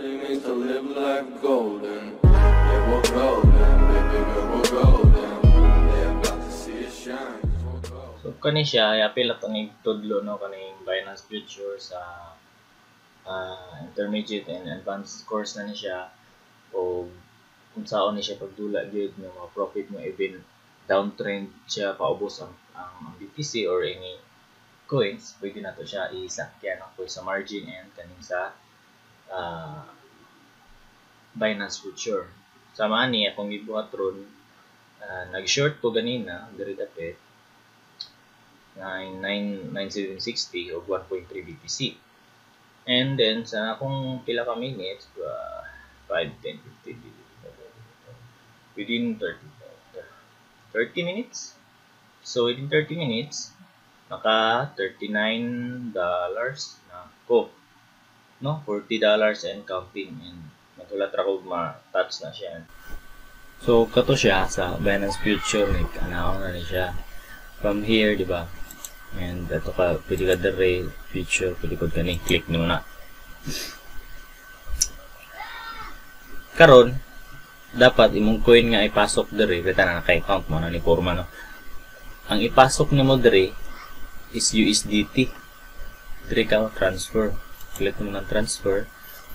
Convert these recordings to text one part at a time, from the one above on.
Really means to live life golden. Yeah, we're golden, baby girl, we're golden. They about to see us shine, 'cause we're golden. So kani siya, apil ato ni tudlo, no, kaning Binance Future sa intermediate and advanced course na ni siya o kung saon ni siya pagdula gyud nga mga profit mo even downtrend siya, paubos ang BTC or any coins, pwede na to siya isakyan ako sa margin and kaning sa Binance Future. Sama ani akong gibuhat ron, nag-short ko ganina diri dapit 9 9760 og 1.3 BTC. And then sa akong pila ka minutes, 5, 10, 15, within 30 minutes. So within 30 minutes, naka $39 na ko. No, $40 and counting, and nagulat ra ko ma-touch na siya. So kato siya sa Binance Future, like ano na ni siya. From here, di ba? And ito ka, pwede ka dire, future, pwede ko gani, click nimo na. Karon, dapat imong coin nga ipasok dire, kay tanan naka-account mo na ni forma, no. Ang ipasok nimo dire is USDT. Dire ka transfer. Click mo ng transfer,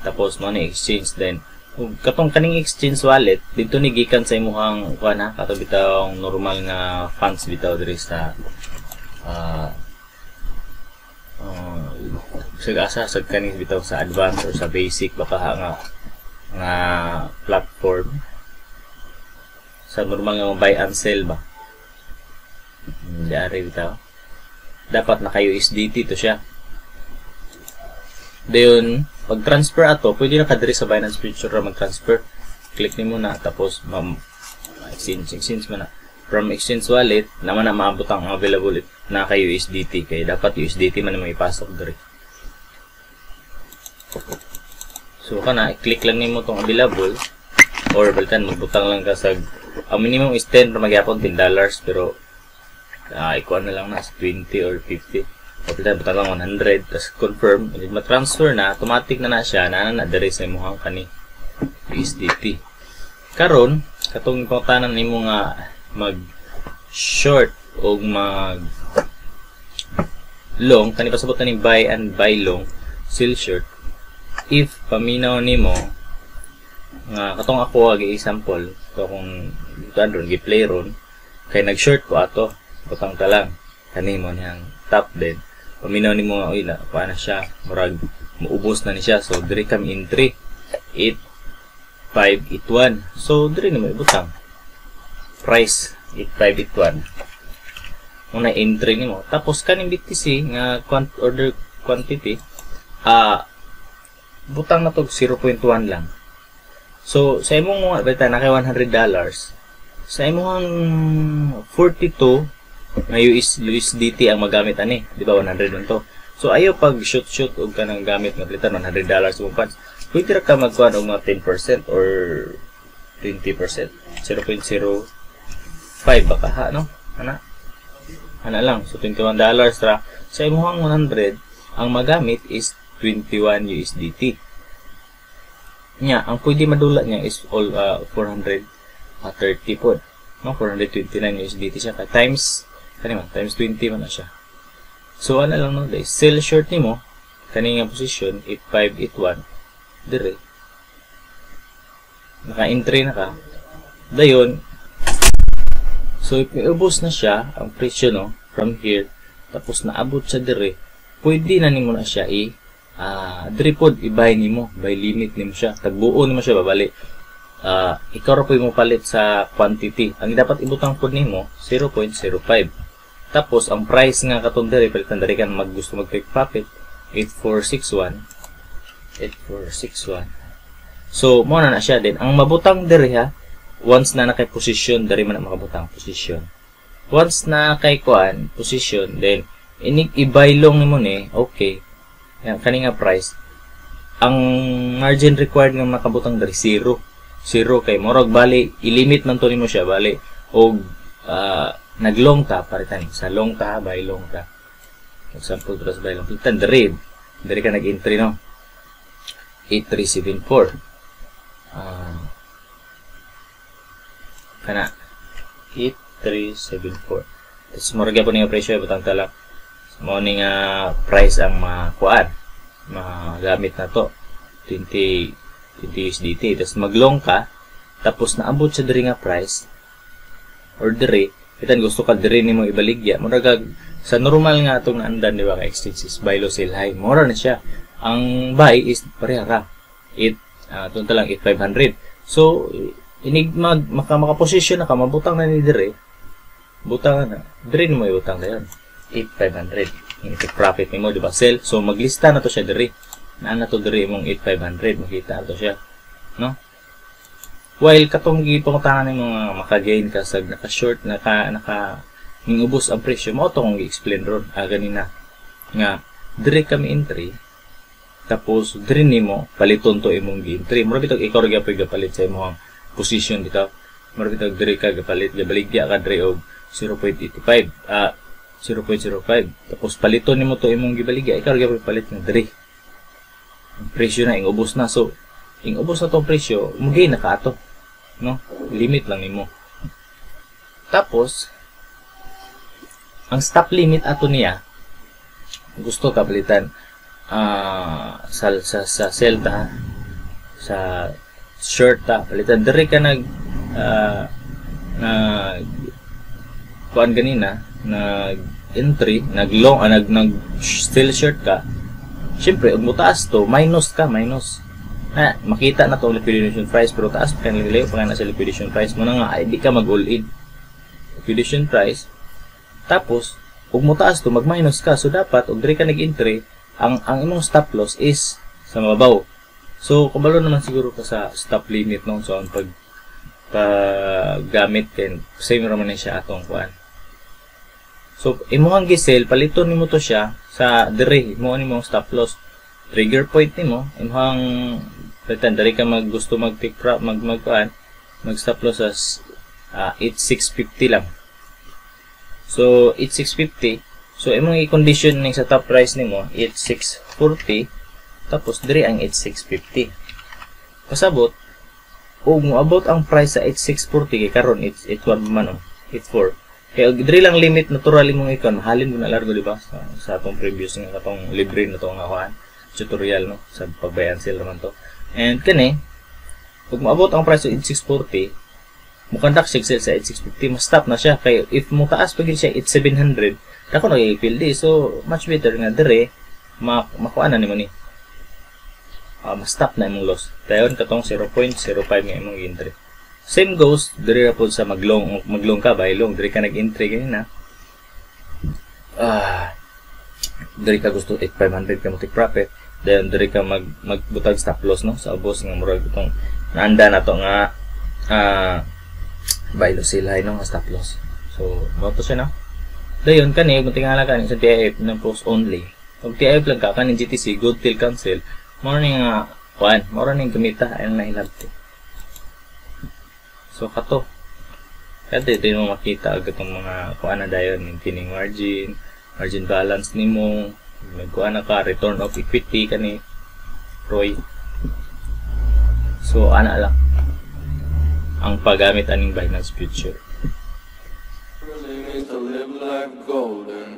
tapos mo ni exchange, then ug katong kaning exchange wallet dito ni gikan sa imuhang kuan ha, kato bitawng normal nga funds bitaw diri sa sa asa sa kaning bitaw sa advance or sa basic baka ha, nga nga platform sa normal nga buy and sell ba. Dari bitaw dapat naka USDT to siya. Dayon pag transfer ato, pwede na ka diri sa Binance Future ra mag-transfer. Click nimo na, tapos ma exchange exchange man na. From exchange wallet naman na maabot ang available na kay USDT, kay dapat USDT man mo ipasok diri. So kana i-click lang nimo tong available or balitan magbutang lang ka sa ang minimum is 10 pero magyapon $10, pero ikuan na lang na sa 20 or 50. O balitan butang lang 100 tapos confirm, and ma-transfer na, automatic na na siya na na diri sa imong kani USDT. Karon katong pangutanan nimo nga mag short o mag long, kani pasabot na ni buy and buy long, sell short. If paminaw nimo nga katong ako agi example to, kung kuan ron gi-play ron kay nag-short ko ato, butang ta lang kani mo niyang top, then paminaw nimo nga oy na kuan na siya, murag muubos na ni siya, so diri kami entry 8581, so diri nimo ibutang price 8581 una entry nimo. Tapos kaning BTC nga order quantity, butang na to 0.1 lang. So sa imong mga beta na kay $100, sa imong 42 nga USDT ang magamit ani, di ba 100 man to. So ayo pag shoot shoot og kanang gamit nga palitan $100 imong funds, pwede ra ka magkuan og mga 10% or 20%, 0.05 baka ha, no? Ana. Ana lang. So $21 ra sa imong 100, ang magamit is 21 USDT. Nya, ang pwede madula niya is all 430 pod. No, 429 USDT siya kay times kani man, times 20 man na siya. So ana lang, no, dai sell short nimo kani nga position 8581 dire. Naka-entry na ka. Dayon, so if iubos na siya ang presyo, no, from here tapos naabot siya dire, pwede na nimo na siya i diri pod i-buy nimo, buy limit nimo siya, tagbuo nimo siya babali. Ikaw ra po mo palit sa quantity. Ang dapat ibutang pod nimo 0.05. Tapos ang price nga katong diri palitan diri kan mag gusto mag take profit 8461, 8461. So mo na na siya din. Ang mabutang diri ha, once na nakay position diri man na makabutang position. Once na kay kuan position, then inig i-buy long nimo ni, okay. Yan kani nga price. Ang margin required nga makabutang diri 0. 0 kay morog bali i-limit man to nimo siya bali og naglong ta paritan sa long ta, buy long ta. Example, plus buy long. Palitan diri. Diri ka nag-entry, no. 8374. Kana 8374. Tapos mura gyapon nga presyo, butang tala. Mao ni nga price ang makuan, magamit na to 20 20 USDT. Tapos maglong ka, tapos naabot sa diri nga price or diri kitan gusto ka diri nimo ibaligya, mura kag sa normal nga atong naandan, di ba, nga exchange is buy low, sell high. Mura na siya. Ang buy is pareha ra 8, tunta lang 8500. So inig mag maka maka-position na ka, mabutang na ni diri, butang na diri nimo, ibutang dayon 8500, yung take profit nimo, di ba? Sell. So maglista na to siya diri, naa na to diri imong 8500, makita na to siya, no? While katong gipangutanan nimo nga maka-gain ka sa naka-short, naka naka ning ubos ang presyo, mao to kong gi-explain ron ganina nga diri kami entry, tapos diri nimo paliton to imong gi-entry. Mura bitog ikaw ra gyapon gapalit sa imong position dito. Mura bitog diri ka gapalit, gabaligya ka diri og 0.85, 0.05, tapos paliton nimo to imong gibaligya, ikaw ra gyapon palit nga diri ang presyo na ing ubos na. So ing ubos na tong presyo, mo-gain na ka ato, no? Limit lang nimo. Tapos ang stop limit ato niya, gusto ka palitan sa sell ta, sa short ta, palitan diri ka nag kuan ganina, nag entry, nag long, nag nag still short ka. Syempre ug motaas to, minus ka, minus na makita na to ang liquidation price, pero taas pa kay, layo pa na sa liquidation price mo na nga ay di ka mag all in liquidation price. Tapos ug motaas to, mag minus ka. So dapat og diri ka nag-entry, ang imong stop loss is sa mababaw. So kabalo naman siguro ka sa stop limit, no? So ang pag paggamit kay same ra man ni siya atong kuan. So imong gi-sell, paliton nimo to siya sa diri mo ni mong stop loss trigger point nimo, imong palitan diri ka mag gusto mag take mag mag kuan, mag stop loss sa 8650 lang. So 8650. So imong i-condition ning sa top price nimo 8640, tapos diri ang 8650. Pasabot ug moabot ang price sa 8640, kay karon it's 81 man, oh, 84. Kay og diri lang limit natural imong ikon, mahalin mo na largo, di ba? Sa atong previous nga katong libre na to nga kuan tutorial, no, sa pag-buy and sell naman to. And kani ug moabot ang price sa 8640, mo-conduct siya sell sa 8650, ma-stop na siya kay if mo taas pa gid siya 8700, dako na pildi. So much better nga dire ma makuha na nimo ni, ma-stop na imong loss dayon katong 0.05 nga imong entry. Same goes dire ra pod sa maglong ka, buy long, dire ka nag-entry ganina, dire ka gusto 8500 ka mo take profit, then dire ka magbutag stop loss, no, sa ubos nga murag itong naanda na to nga buy low sell high, no, nga stop loss. So mao to siya na. Dayon kani kung tingala kani sa TIF ng post only, kung TIF lang ka kaning GTC, good till cancel, mao ni nga kuan, mao ra ning gamita ay nahilabti. So kato kada dito mo makita agad itong mga kuan na dayon, yung kining margin, margin balance nimo, nagkuan na ka, return of equity kani ROI. So ana lang ang paggamit aning Binance Future. Really means to live life golden.